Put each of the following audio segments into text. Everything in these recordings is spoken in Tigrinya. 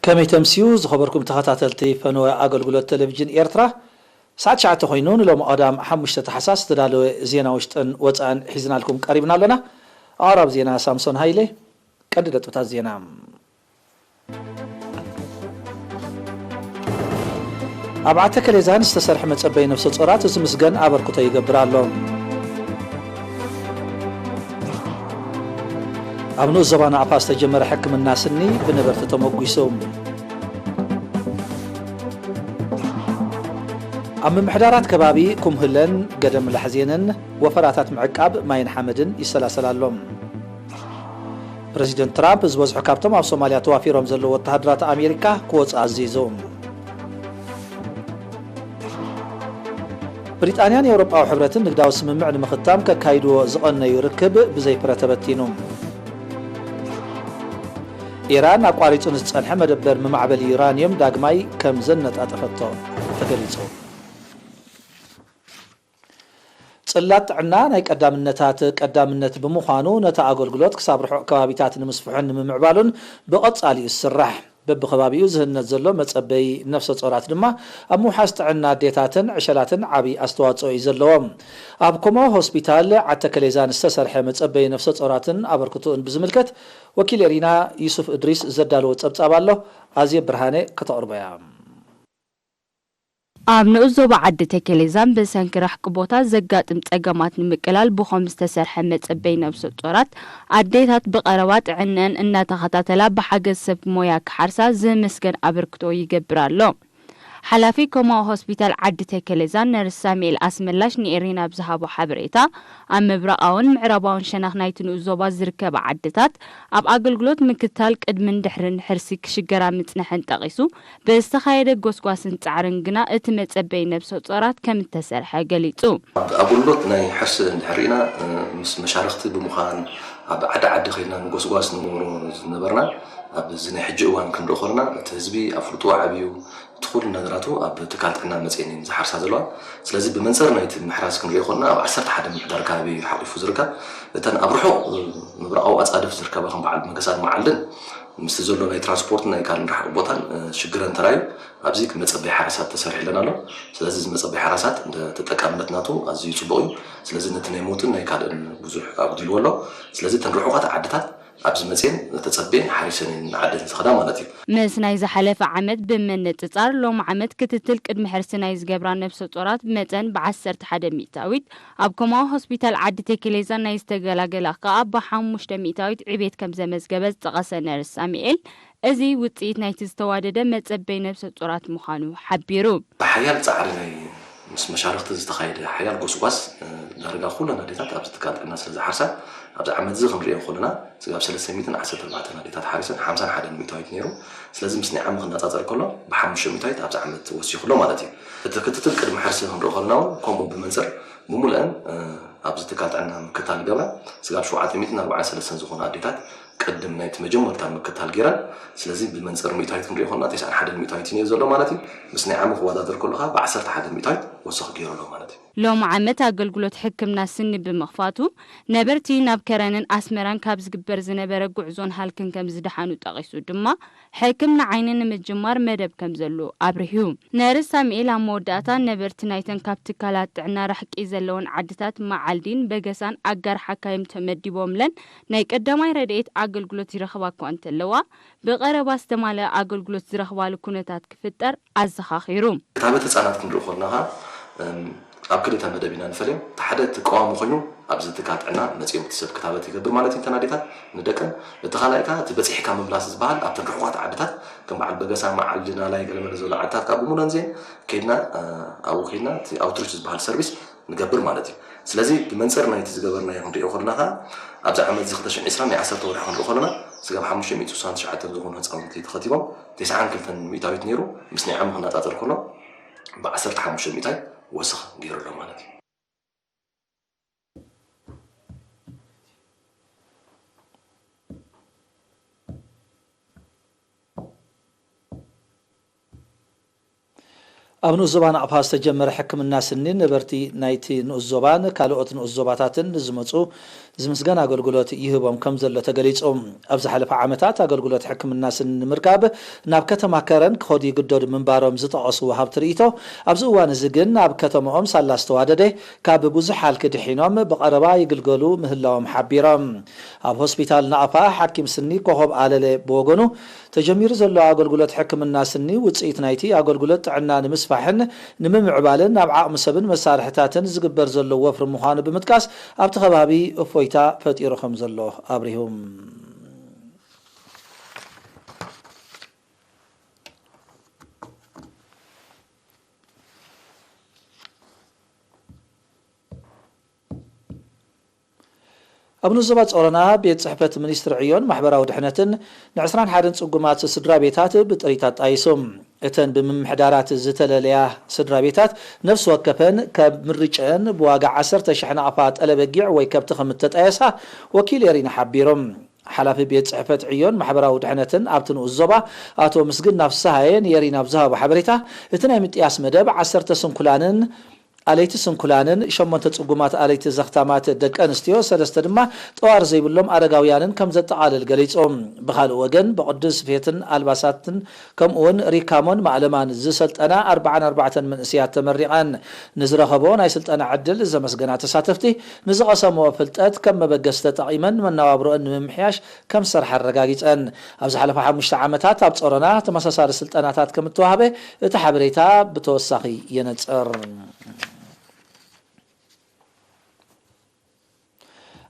ከመይ ተምስዩ ዝኸበርኩም ተኸታተልቲ ፈነወ ኣገልግሎት ቴሌቪዥን ኤርትራ፣ ሰዓት ትሽዓተ ኮይኑ ንሎሚ ቀዳም ሓሙሽተ ታሕሳስ ዝተዳለወ ዜና ውሽጥን ወጻእን ሒዝናልኩም ቀሪብና ኣሎና። ኣቕራብ ዜና ሳምሶን ሃይለ። ቀንዲ ነጥብታት ዜና። ኣብ ዓተ ከሌዛን ዝተሰርሐ መጸበይ ነፍሰ ጾራት ዝምስገን ኣበርክቶ ይገብር ኣሎ። ኣብ ንኡስ ዞባ ናቕፋ ዝተጀመረ ሕክምና ስኒ ብነበርቲ ተመጒሱ። ኣብ ምምሕዳራት ከባቢ ኩምህለን ገደም ላሕዜንን ወፈራታት ምዕቃብ ማይን ሓመድን ይሰላሰል ኣሎ። ፕረዚደንት ትራምፕ ዝበዝሑ ካብቶም ኣብ ሶማልያ ተዋፊሮም ዘለዉ ወተሃደራት ኣሜሪካ ክወጹ ኣዚዙ። ብሪጣንያን ኤውሮጳዊ ሕብረትን ንግዳዊ ስምምዕ ንምኽታም ከካይድዎ ዝቐነዩ ርክብ ብዘይ ፍረ ተበቲኑ። ኢራን ኣቋሪጹ ንዝጸንሐ መደበር መማዕበሊ ዩራንየም ዳግማይ ከም ዘነጣጠፈቶ ተገሊጹ። ጽላት ጥዕና ናይ ቀዳምነታት ቀዳምነት ብምዃኑ፣ ነቲ ኣገልግሎት ክሳብ ርሑቕ ከባቢታት ንምስፍሑን ንምምዕባሉን ብቐጻሊ እዩ ዝስራሕ። በብኸባቢኡ ዝህነጽ ዘሎ መጸበይ ነፍሰ ጾራት ድማ ኣብ ምውሓስ ጥዕና ኣዴታትን ዕሸላትን ዓቢ ኣስተዋጽኦ እዩ ዘለዎ። ኣብ ኮሞ ሆስፒታል ዓተከሌዛን ዝተሰርሐ መጸበይ ነፍሰ ጾራትን ኣበርክቶኡን ብዝምልከት ወኪል ኤሪና ዩሱፍ እድሪስ ዘዳለዎ ጸብጻብ ኣሎ። ኣዜ ብርሃነ ከተቕርቦ እያ። ኣብ ንኡስ ዞባ ዓዲ ተከሌዛን ብሰንኪ ራሕቂ ቦታ ዘጋጥም ጸገማት ንምቅላል ብኾም ዝተሰርሐ መጸበይ ነብሰ ጾራት ኣዴታት ብቐረባ ጥዕነን እናተኸታተላ ብሓገዝ ሰብ ሞያ ክሓርሳ ዝምስገን ኣበርክቶ ይገብር ኣሎ። ሓላፊ ኮማዊ ሆስፒታል ዓዲ ተከሌዛን ነርስ ሳሙኤል ኣስመላሽ ንኤሪና ብዝሃቦ ሓበሬታ፣ ኣብ ምብራቓውን ምዕራባውን ሸነኽ ናይቲ ንኡስ ዞባ ዝርከባ ዓድታት ኣብ ኣገልግሎት ምክትታል ቅድምን ድሕርን ሕርሲ ክሽገራ ምጽንሐን ጠቒሱ፣ ብዝተኻየደ ጎስጓስን ጻዕርን ግና እቲ መጸበይ ነብሰ ጾራት ከም እተሰርሐ ገሊጹ። ኣብ ኣገልግሎት ናይ ሕርሲ እንድሕር ርኢና፣ እ፣ ምስ መሻርኽቲ ብምዃን ኣብ ዓዲ ዓዲ ከይድና ንጎስጓስ ንገብሮ ዝነበርና፣ ኣብዚ ናይ ሕጂ እዋን ክንርኢ ከለና እቲ ህዝቢ ኣፍልጦ ዓብዩ፣ እቲ ኩሉ ነገራቱ ኣብ ትካል ጥዕና መጽየን እየን ዝሓርሳ ዘለዋ። ስለዚ ብመንጽር ናይቲ ምሕራስ ክንሪኦ ከለና ኣብ ዓሰርተ ሓደ ምምሕዳር ከባቢ ሓቂፉ ዝርከብ፣ እተን ኣብ ርሑቕ፣ እ፣ ምብራቓዊ ኣጻድፍ ዝርከባ ከም በዓል መገሳን መዓልድን ምስቲ ዘሎ ናይ ትራንስፖርትን ናይ ካልእን ርሕቕ ቦታን፣ እ፣ ሽግረን ተራዩ ኣብዚ መጸበይ ሓራሳት ተሰሪሕለን ኣሎ። ስለዚ እዚ መጸበይ ሓራሳት እንደ ተጠቃምነት ናቱ ኣዝዩ ጽቡቕ እዩ። ስለዚ ነቲ ናይ ሞትን ናይ ካልእን ብዙሕ ኣጉዲልዎ ኣሎ። ስለዚ እተን ርሑቓት ዓድታት ኣብዚ መጽየን ተጸብየን ሓሪሰን እየን ንዓደን ዝኸዳ ማለት እዩ። ምስ ናይ ዝሓለፈ ዓመት ብምንጽጻር፣ ሎሚ ዓመት ክትትል ቅድሚ ሕርሲ ናይ ዝገብራ ነብሰ ጾራት መጠን ብዓሰርተ ሓደ ሚእታዊት፣ ኣብ ኮማዊ ሆስፒታል ዓዲ ቴክሌዛ ናይ ዝተገላገላ ከኣ ብሓሙሽተ ሚእታዊት ዕቤት ከም ዘመዝገበ ዝጠቐሰ ነርስ ሳሙኤል፣ እዚ ውጽኢት ናይቲ ዝተዋደደ መጸበይ ነብሰ ጾራት ምዃኑ ሓቢሩ። ብሓያል ጻዕሪ ናይ ምስ መሻርኽቲ ዝተኻየደ ሓያል ጎስጓስ፣ እ፣ ዳርጋ ኩለን ኣዴታት ኣብዚ ትካል ጥዕና ስለ ዝሓርሳ፣ ኣብዚ ዓመት እዚ ክንሪኦ ከለና፣ ስጋብ ሰለስተ ሚእትን ዓሰርተ ኣርባዕተን ኣዴታት ሓሪሰን ሓምሳን ሓደን ሚእታዊት ነይሩ። ስለዚ ምስ ናይ ዓሚ ክነጻጸር ከሎ፣ ብሓሙሽተ ሚእታዊት ኣብዚ ዓመት ወሲኹ ኣሎ ማለት እዩ። እቲ ክትትል ቅድሚ ሕርሲ ክንሪኦ ከለና እውን ከምኡ ብመንጽር ብምሉአን፣ እ፣ ኣብዚ ትካል ጥዕና ምክትታል ገብራ፣ ስጋብ ሸውዓተ ሚእትን ኣርባዓን ሰለስተን ዝኾኑ ኣዴታት ቅድም ናይቲ መጀመርታ ምክትታል ገይረን። ስለዚ ብመንጽር ሚእታዊት ክንሪኦ ከለና፣ ተስዓን ሓደን ሚእታዊት እዩ ነይሩ ዘሎ ማለት እዩ። ምስ ናይ ዓሚ ክወዳደር ከለኻ፣ ብዓሰርተ ሓደ ሚእታዊት ወሰኽ ገይሩ ኣሎ ማለት እዩ። ሎሚ ዓመት ኣገልግሎት ሕክምና ስኒ ብምኽፋቱ፣ ነበርቲ ናብ ከረንን ኣስመራን ካብ ዝግበር ዝነበረ ጉዕዞን ሃልክን ከም ዝደሓኑ ጠቒሱ ድማ፣ ሕክምና ዓይኒ ንምጅማር መደብ ከም ዘሎ ኣብሪሁ። ነርስ ሳሙኤል ኣብ መወዳእታ፣ ነበርቲ ናይተን ካብ ትካላት ጥዕና ርሕቂ ዘለወን ዓድታት መዓልዲን በገሳን ኣጋር ሓካይም ተመዲቦምለን ናይ ቀዳማይ ረድኤት ኣገልግሎት ይረኽባ እኳ እንተለዋ፣ ብቐረባ ዝተማልአ ኣገልግሎት ዝረኽባሉ ኩነታት ክፍጠር ኣዘኻኺሩ። ክታበት ህጻናት ክንርኢ ከለና ኸኣ፣ እም፣ ኣብ ክልተ መደብ ኢና ንፈልዮም። እቲ ሓደ እቲ ቀዋሚ ኮይኑ ኣብዚ ትካል ጥዕና መጺኦም እቲ ሰብ ክታበት ይገብር ማለት እዩ፣ እተን ኣዴታት ንደቀን። እቲ ካልኣይ ከኣ እቲ በጺሕካ ምምላስ ዝበሃል ኣብተን ርሑቓት ዓድታት ከም በዓል በገሳ፣ መዓልዲ፣ ናላይ፣ ገለመለ ዝበሉ ዓድታት ከኣ ብምሉኣን እዚአን ከይድና፣ እ፣ ኣብኡ ከይድና እቲ ኣውትሪች ዝበሃል ሰርቪስ ንገብር ማለት እዩ። ስለዚ ብመንጽር ናይቲ ዝገበርናዮ ክንሪኦ ከለና ከኣ ኣብዚ ዓመት እዚ ክልተ ሽሕን ዕስራን ናይ ዓሰርተ ወርሒ ክንርኢ ከለና ስጋብ ሓሙሽተ ሚእቲ ስሳን ትሽዓተን ዝኾኑ ህጻውንቲ ተኸቲቦም ተስዓን ክልተን ሚእታዊት ነይሩ። ምስ ናይ ዓሚ ክነጻጸር ከሎ ብዓሰርተ ሓሙሽተ ሚእታዊት ወሰኽ ገይሩ ኣሎ ማለት እዩ። ኣብ ንኡስ ዞባ ናቕፋ ዝተጀመረ ሕክምና ስኒ ነበርቲ ናይቲ ንኡስ ዞባን ካልኦት ንኡስ ዞባታትን ንዝመጹ ዝምስገን ኣገልግሎት ይህቦም ከም ዘሎ ተገሊጹ። ኣብ ዝሓለፈ ዓመታት ኣገልግሎት ሕክምና ስኒ ንምርካብ ናብ ከተማ ከረን ክኸዱ ይግደዱ ምንባሮም ዝጠቐሱ ወሃብቲ ርእይቶ፣ ኣብዚ እዋን እዚ ግን ኣብ ከተማኦም ሳላ ዝተዋደደ ካብ ብዙሕ ሃልኪ ድሒኖም ብቐረባ ይግልገሉ ምህላዎም ሓቢሮም። ኣብ ሆስፒታል ናቕፋ ሓኪም ስኒ ኮኾብ ኣለለ ብወገኑ፣ ተጀሚሩ ዘሎ ኣገልግሎት ሕክምና ስኒ ውጽኢት ናይቲ ኣገልግሎት ጥዕና ንምስፋሕን ንምምዕባልን ናብ ዓቕሚ ሰብን መሳርሕታትን ዝግበር ዘሎ ወፍሪ ምዃኑ ብምጥቃስ፣ ኣብቲ ከባቢ እፎይታ ፈጢሩ ከም ዘሎ ኣብሪሁ። ኣብ ንኡስ ዞባ ጾሮና ቤት ጽሕፈት ሚኒስትሪ ዕዮን ማሕበራዊ ድሕነትን ን ዕስራን ሓደን ጽጉማት ስድራ ቤታት ብጥሪት ኣጣይሱ። እተን ብምምሕዳራት ዝተለለያ ስድራ ቤታት ነፍሲ ወከፈን ካብ ምርጭአን ብዋጋ ዓሰርተ ሽሕ ናቕፋ ጠለ በጊዕ ወይ ከብቲ ከም እተጣየሳ ወኪል ኤሪና ሓቢሩ። ሓላፊ ቤት ጽሕፈት ዕዮን ማሕበራዊ ድሕነትን ኣብቲ ንኡስ ዞባ ኣቶ ምስግና ፍስሃየ ንኤሪና ኣብ ዝሃቦ ሓበሬታ፣ እቲ ናይ ምጥያስ መደብ ዓሰርተ ስንኩላንን ኣለይቲ ስንኩላንን ሸሞንተ ጽጉማት ኣለይቲ ዘኽታማት ደቂ ኣንስትዮ፣ ሰለስተ ድማ ጠዋር ዘይብሎም ኣረጋውያንን ከም ዘጠቓልል ገሊጹ። ብኻልእ ወገን፣ ብቕዲ ስፌትን ኣልባሳትን ከምኡውን ሪካሞን ማእለማን ዝሰልጠና ኣርብዓን ኣርባዕተን መንእሰያት ተመሪቐን። ንዝረኸቦ ናይ ስልጠና ዕድል ዘመስገና ተሳተፍቲ፣ ንዝቐሰምዎ ፍልጠት ከም መበገሲ ተጠቒመን መነባብሮአን ንምምሕያሽ ከም ዝሰርሓ ኣረጋጊጸን። ኣብ ዝሓለፈ ሓሙሽተ ዓመታት ኣብ ጾሮና ተመሳሳሊ ስልጠናታት ከም እተዋህበ እቲ ሓበሬታ ብተወሳኺ የነጽር።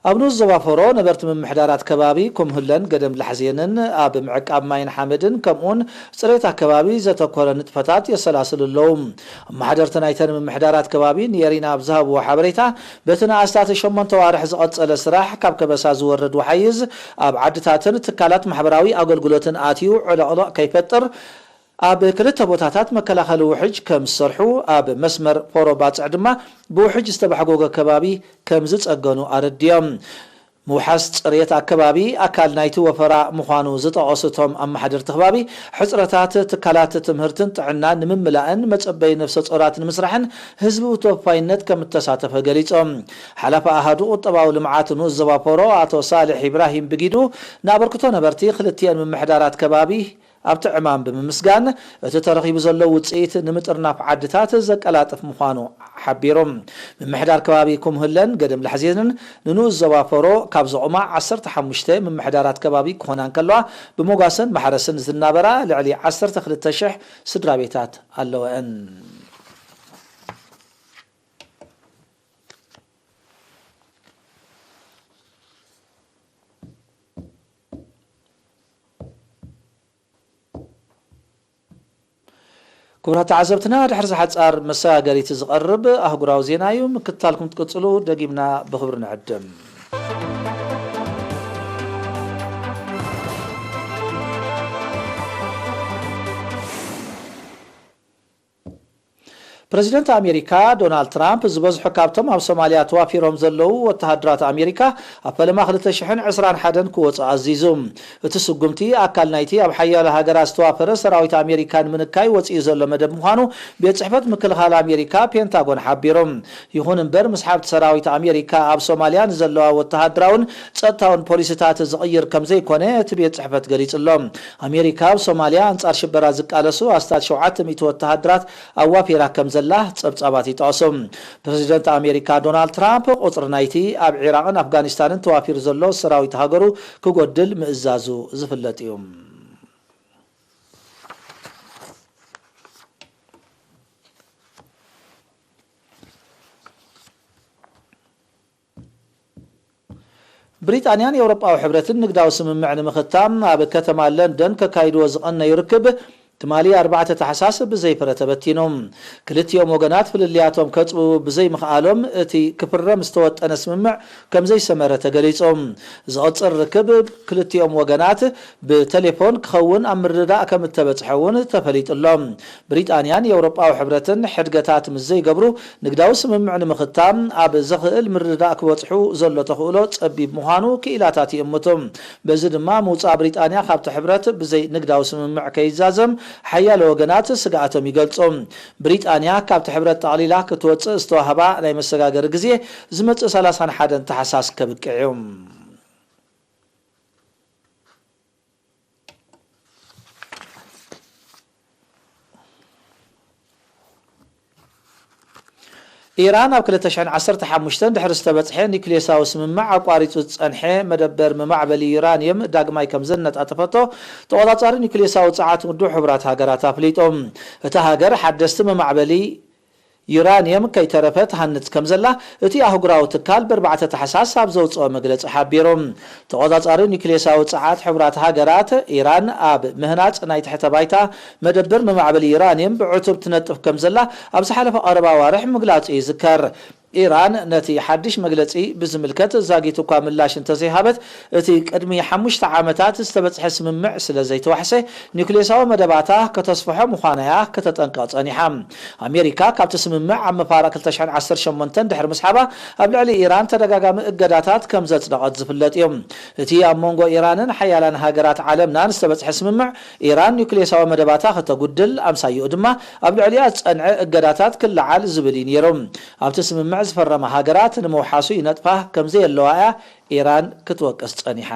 ኣብ ንኡስ ዞባ ፎሮ ነበርቲ ምምሕዳራት ከባቢ ኩምሁለን ገደም ላሕዜንን ኣብ ምዕቃብ ማይን ሓመድን ከምኡውን ጽሬት ኣከባቢ ዘተኮረ ንጥፈታት የሰላስሉ ኣለዉ። ኣመሓደርቲ ናይተን ምምሕዳራት ከባቢ ንኤሪና ኣብ ዝሃብዎ ሓበሬታ፣ በቲ ንኣስታት ሸሞንተ ዋርሕ ዝቐጸለ ስራሕ ካብ ከበሳ ዝወርድ ወሓይዝ ኣብ ዓድታትን ትካላት ማሕበራዊ ኣገልግሎትን ኣትዩ ዕለቕለቕ ከይፈጥር ኣብ ክልተ ቦታታት መከላኸሊ ውሕጅ ከም ዝሰርሑ፣ ኣብ መስመር ፎሮ ባጽዕ ድማ ብውሕጅ ዝተባሕጎገ ከባቢ ከም ዝጸገኑ ኣረድዮም። ምውሓስ ጽሬት ኣከባቢ ኣካል ናይቲ ወፈራ ምዃኑ ዝጠቐሱ እቶም ኣመሓደርቲ ከባቢ፣ ሕጽረታት ትካላት ትምህርትን ጥዕናን ንምምላእን መጸበዪ ነፍሰ ጾራት ንምስራሕን ህዝቢ ብተወፋይነት ከም እተሳተፈ ገሊጾም። ሓላፊ ኣሃዱ ቁጠባዊ ልምዓት ንኡስ ዞባ ፎሮ ኣቶ ሳልሕ ኢብራሂም ብጊዱ፣ ንኣበርክቶ ነበርቲ ክልቲኤን ምምሕዳራት ከባቢ ኣብቲ ዕማም ብምምስጋን፣ እቲ ተረኺቡ ዘሎ ውጽኢት ንምጥርናፍ ዓድታት ዘቀላጥፍ ምዃኑ ሓቢሩ። ምምሕዳር ከባቢ ኩምሁለን ገደም ላሕዜንን ንንኡስ ዞባ ፎሮ ካብ ዘቑማ ዓሰርተ ሓሙሽተ ምምሕዳራት ከባቢ ክኾና እንከለዋ፣ ብሞጓሰን ማሕረስን ዝናበራ ልዕሊ ዓሰርተ ክልተ ሽሕ ስድራ ቤታት ኣለወን። ክቡራት ተዓዘብትና፣ ድሕሪ ዝሓጻር መሰጋገሪት ዝቐርብ ኣህጉራዊ ዜና እዩ። ምክትታልኩም ትቅጽሉ ደጊምና ብኽብሪ ንዕድም። ፕረዚደንት ኣሜሪካ ዶናልድ ትራምፕ፣ ዝበዝሑ ካብቶም ኣብ ሶማልያ ተዋፊሮም ዘለዉ ወተሃደራት ኣሜሪካ ኣብ ፈለማ ክልተ ሽሕን ዕስራን ሓደን ክወጹ ኣዚዙ። እቲ ስጉምቲ ኣካል ናይቲ ኣብ ሓያሎ ሃገራት ዝተዋፈረ ሰራዊት ኣሜሪካ ንምንካይ ወጺኡ ዘሎ መደብ ምዃኑ ቤት ጽሕፈት ምክልኻል ኣሜሪካ ፔንታጎን ሓቢሩ። ይኹን እምበር፣ ምስሓብቲ ሰራዊት ኣሜሪካ ኣብ ሶማልያ ንዘለዋ ወተሃደራውን ጸጥታውን ፖሊሲታት ዝቕይር ከም ዘይኮነ እቲ ቤት ጽሕፈት ገሊጹ ኣሎ። ኣሜሪካ ኣብ ሶማልያ ኣንጻር ሽበራ ዝቃለሱ ኣስታት ሸውዓተ ሚእቲ ወተሃደራት ኣዋፊራ ከም ዘላ ጸብጻባት ይጠቕሱ። ፕረዚደንት ኣሜሪካ ዶናልድ ትራምፕ፣ ቁጽሪ ናይቲ ኣብ ዒራቕን ኣፍጋኒስታንን ተዋፊሩ ዘሎ ሰራዊት ሃገሩ ክጎድል ምእዛዙ ዝፍለጥ እዩ። ብሪጣንያን ኤውሮጳዊ ሕብረትን ንግዳዊ ስምምዕ ንምኽታም ኣብ ከተማ ለንደን ከካይድዎ ዝቐነዩ ርክብ፣ ትማሊ ኣርባዕተ ታሕሳስ ብዘይ ፍረ ተበቲኑ። ክልቲኦም ወገናት ፍልልያቶም ከጽብቡ ብዘይ ምኽኣሎም፣ እቲ ክፍረም ዝተወጠነ ስምምዕ ከም ዘይሰመረ ተገሊጹ። ዝቕጽል ርክብ ክልቲኦም ወገናት ብቴሌፎን ክኸውን ኣብ ምርድዳእ ከም እተበጽሐ እውን ተፈሊጡ ኣሎ። ብሪጣንያን የውሮጳዊ ሕብረትን ሕድገታት ምስ ዘይገብሩ፣ ንግዳዊ ስምምዕ ንምኽታም ኣብ ዘኽእል ምርድዳእ ክበጽሑ ዘሎ ተኽእሎ ጸቢብ ምዃኑ ክኢላታት ይእምቱ። በዚ ድማ፣ ምውጻእ ብሪጣንያ ካብቲ ሕብረት ብዘይ ንግዳዊ ስምምዕ ከይዛዘም ሓያሎ ወገናት ስግኣቶም ይገልጹ። ብሪጣንያ ካብቲ ሕብረት ጠቕሊላ ክትወጽእ ዝተዋህባ ናይ መሰጋገሪ ግዜ ዝመጽእ ሰላሳን ሓደን ታሕሳስ ከብቅዕ እዩ። ኢራን ኣብ ክልተ ሽሕን ዓሰርተ ሓሙሽተን ድሕሪ ዝተበጽሐ ኒውክሌሳዊ ስምምዕ ኣቋሪጹ ዝጸንሐ መደበር መማዕበሊ ዩራንየም ዳግማይ ከም ዘነጣጠፈቶ ተቖጻጻሪ ኒውክሌሳዊ ጸዓት ውድብ ሕቡራት ሃገራት ኣፍሊጡ። እታ ሃገር ሓደስቲ መማዕበሊ ዩራንየም ከይተረፈ ትሃንጽ ከም ዘላ እቲ ኣህጉራዊ ትካል ብኣርባዕተ ታሕሳስ ኣብ ዘውጽኦ መግለጺ ሓቢሩ። ተቖጻጻሪ ኒውክሌሳዊ ጸዓት ሕቡራት ሃገራት፣ ኢራን ኣብ ምህናጽ ናይ ትሕተ ባይታ መደበር መማዕበሊ ዩራንየም ብዕቱብ ትነጥፍ ከም ዘላ ኣብ ዝሓለፈ ቀረባ ኣዋርሕ ምግላጹ ይዝከር። ኢራን ነቲ ሓድሽ መግለጺ ብዝምልከት ዛጊት እኳ ምላሽ እንተዘይሃበት፣ እቲ ቅድሚ ሓሙሽተ ዓመታት ዝተበጽሐ ስምምዕ ስለ ዘይተዋሕሰ፣ ኒውክሌሳዊ መደባታ ከተስፍሖ ምዃና'ያ ከተጠንቅቕ ጸኒሓ። ኣሜሪካ ካብቲ ስምምዕ ኣብ መፋርቕ ክልተ ሽሕን ዓሰርተ ሸሞንተን ድሕሪ ምስሓባ፣ ኣብ ልዕሊ ኢራን ተደጋጋሚ እገዳታት ከም ዘጽደቐት ዝፍለጥ እዩ። እቲ ኣብ መንጎ ኢራንን ሓያላን ሃገራት ዓለምናን ዝተበጽሐ ስምምዕ፣ ኢራን ኒውክሌሳዊ መደባታ ከተጉድል፣ ኣምሳይኡ ድማ ኣብ ልዕሊኣ ዝጸንዐ እገዳታት ክለዓል ዝብል እዩ ነይሩ። ኣብቲ ስምምዕ ዝፈረማ ሃገራት ንምውሓሱ ይነጥፋ ከም ዘየለዋ እያ ኢራን ክትወቅስ ጸኒሓ።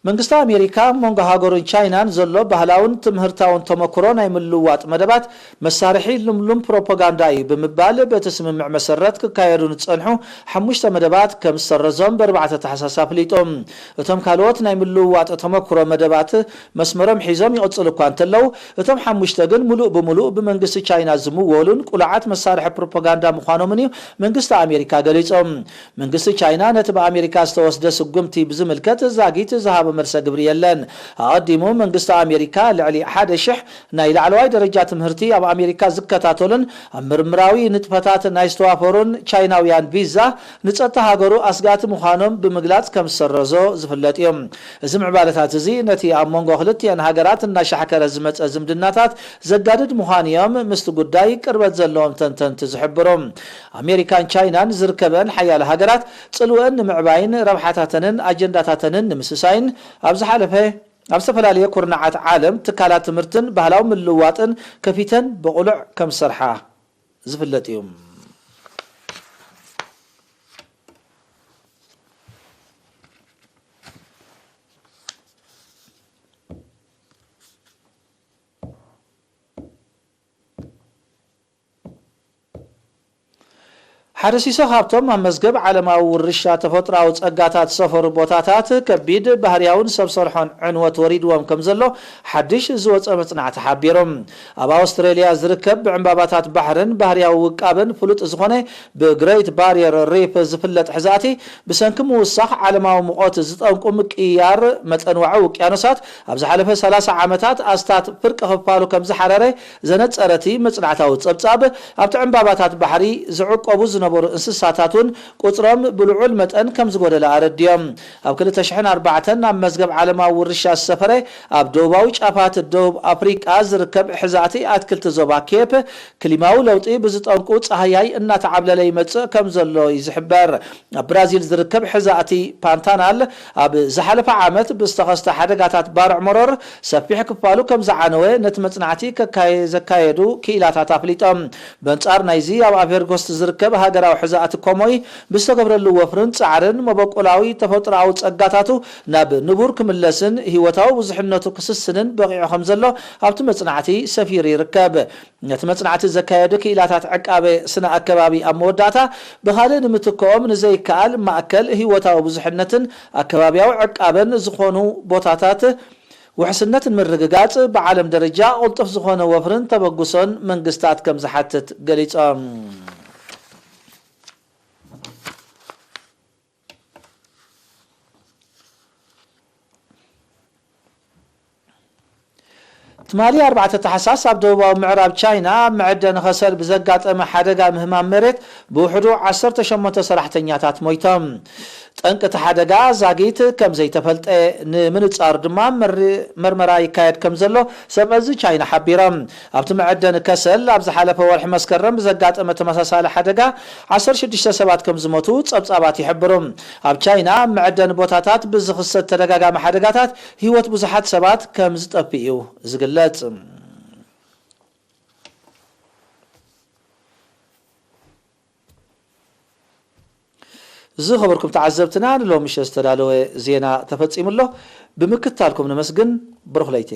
መንግስቲ ኣሜሪካ ኣብ መንጎ ሃገሩን ቻይናን ዘሎ ባህላውን ትምህርታውን ተመክሮ ናይ ምልውዋጥ መደባት መሳርሒ ልምሉም ፕሮፓጋንዳ እዩ ብምባል፣ በቲ ስምምዕ መሰረት ክካየዱ ንጸንሑ ሓሙሽተ መደባት ከም ዝሰረዞም ብኣርባዕተ ታሕሳስ ኣፍሊጡ። እቶም ካልኦት ናይ ምልውዋጥ ተመክሮ መደባት መስመሮም ሒዞም ይቕጽሉ እኳ እንተለዉ፣ እቶም ሓሙሽተ ግን ምሉእ ብምሉእ ብመንግስቲ ቻይና ዝምወሉን ቁሉዓት መሳርሒ ፕሮፓጋንዳ ምዃኖምን እዩ መንግስቲ ኣሜሪካ ገሊጹ። መንግስቲ ቻይና ነቲ ብኣሜሪካ ዝተወስደ ስጉምቲ ብዝምልከት ዛጊት ዝሃቦ መልሰ ግብሪ የለን። ኣቐዲሙ መንግስቲ ኣሜሪካ ልዕሊ ሓደ ሽሕ ናይ ላዕለዋይ ደረጃ ትምህርቲ ኣብ ኣሜሪካ ዝከታተሉን ኣብ ምርምራዊ ንጥፈታት ናይ ዝተዋፈሩን ቻይናውያን ቪዛ ንጸጥታ ሃገሩ ኣስጋእቲ ምዃኖም ብምግላጽ ከም ዝሰረዞ ዝፍለጥ እዩ። እዚ ምዕባለታት እዚ ነቲ ኣብ መንጎ ክልቲአን ሃገራት እናሻሕከረ ዝመጸ ዝምድናታት ዘጋድድ ምዃኑ እዮም ምስቲ ጉዳይ ቅርበት ዘለዎም ተንተንቲ ዝሕብሩ። ኣሜሪካን ቻይናን ዝርከበን ሓያለ ሃገራት ጽልወን ንምዕባይን ረብሓታተንን ኣጀንዳታተንን ንምስሳይን ኣብ ዝሓለፈ ኣብ ዝተፈላለየ ኩርናዓት ዓለም ትካላት ትምህርትን ባህላዊ ምልውዋጥን ከፊተን ብቕሉዕ ከም ዝሰርሓ ዝፍለጥ እዩ። ሓደ ሲሶ ካብቶም ኣብ መዝገብ ዓለማዊ ውርሻ ተፈጥሮኣዊ ጸጋታት ዝሰፈሩ ቦታታት ከቢድ ባህርያውን ሰብ ሰርሖን ዕንወት ወሪድዎም ከም ዘሎ ሓድሽ ዝወጸ መጽናዕቲ ሓቢሩ። ኣብ ኣውስትራልያ ዝርከብ ብዕምባባታት ባሕርን ባህርያዊ ውቃበን ፍሉጥ ዝኾነ ብግሬት ባሪየር ሪፍ ዝፍለጥ ሕዛእቲ ብሰንኪ ምውሳኽ ዓለማዊ ሙቐት ዝጠንቁ ምቅይያር መጠን ዋዒ ውቅያኖሳት ኣብ ዝሓለፈ ሰላሳ ዓመታት ኣስታት ፍርቂ ክፋሉ ከም ዝሓረረ ዘነጸረ እቲ መጽናዕታዊ ጸብጻብ፣ ኣብቲ ዕምባባታት ባሕሪ ዝዕቆቡ ዝነበሩ እንስሳታት እውን ቁጽሮም ብልዑል መጠን ከም ዝጎደለ ኣረዲኦም። ኣብ ክልተ ሽሕን ኣርባዕተን ናብ መዝገብ ዓለማዊ ውርሻ ዝሰፈረ ኣብ ደቡባዊ ጫፋት ደቡብ ኣፍሪቃ ዝርከብ ሕዛእቲ ኣትክልቲ ዞባ ኬፕ፣ ክሊማዊ ለውጢ ብዝጠንቁ ጻህያይ እናተዓብለለ ይመጽእ ከም ዘሎ እዩ ዝሕበር። ኣብ ብራዚል ዝርከብ ሕዛእቲ ፓንታናል ኣብ ዝሓለፈ ዓመት ብዝተኸስተ ሓደጋታት ባርዕ መሮር ሰፊሕ ክፋሉ ከም ዝዓነወ ነቲ መጽናዕቲ ከካየ-፣ ዘካየዱ ክኢላታት ኣፍሊጦም። በንጻር ናይዚ ኣብ ኣፌርጎስት ዝርከብ ሃገራዊ ሕዛእቲ ኮሞይ ብዝተገብረሉ ወፍርን ጻዕርን መበቆላዊ ተፈጥሮኣዊ ጸጋታቱ ናብ ንቡር ክምለስን ህይወታዊ ብዙሕነቱ ክስስንን በቒዑ ከም ዘሎ ኣብቲ መጽናዕቲ ሰፊሩ ይርከብ። ነቲ መጽናዕቲ ዘካየዱ ክኢላታት ዕቃበ ስነ ኣከባቢ ኣብ መወዳእታ ብኻልእ ንምትክኦም ንዘይከኣል ማእከል ህይወታዊ ብዙሕነትን ኣከባብያዊ ዕቃበን ዝኾኑ ቦታታት ውሕስነት ንምርግጋጽ ብዓለም ደረጃ ቅልጡፍ ዝኾነ ወፍርን ተበግሶን መንግስታት ከም ዝሓትት ገሊጾም። ትማሊ ኣርባዕተ ታሕሳስ ኣብ ደቡባዊ ምዕራብ ቻይና ኣብ መዐደኒ ከሰል ብዘጋጠመ ሓደጋ ምህማም መሬት ብውሕዱ ዓሰርተ ሸሞንተ ሰራሕተኛታት ሞይቶም። ጠንቂ እቲ ሓደጋ ዛጊት ከም ዘይተፈልጠ ንምንጻሩ ድማ መር-፣ መርመራ ይካየድ ከም ዘሎ ሰብመዚ ቻይና ሓቢሮም። ኣብቲ መዐደኒ ከሰል ኣብ ዝሓለፈ ወርሒ መስከረም ብዘጋጠመ ተመሳሳሊ ሓደጋ ዓሰርተ ሽዱሽተ ሰባት ከም ዝሞቱ ጸብጻባት ይሕብሩ። ኣብ ቻይና ኣብ መዐደኒ ቦታታት ብዝኽሰት ተደጋጋሚ ሓደጋታት ህይወት ብዙሓት ሰባት ከም ዝጠፍእ እዩ ዝግለጽ። ዝኸበርኩም ተዓዘብትና፣ ንሎሚ ምሸት ዝተዳለወ ዜና ተፈጺሙ ኣሎ። ብምክታልኩም ነመስግን። ብሩኽ ለይቲ።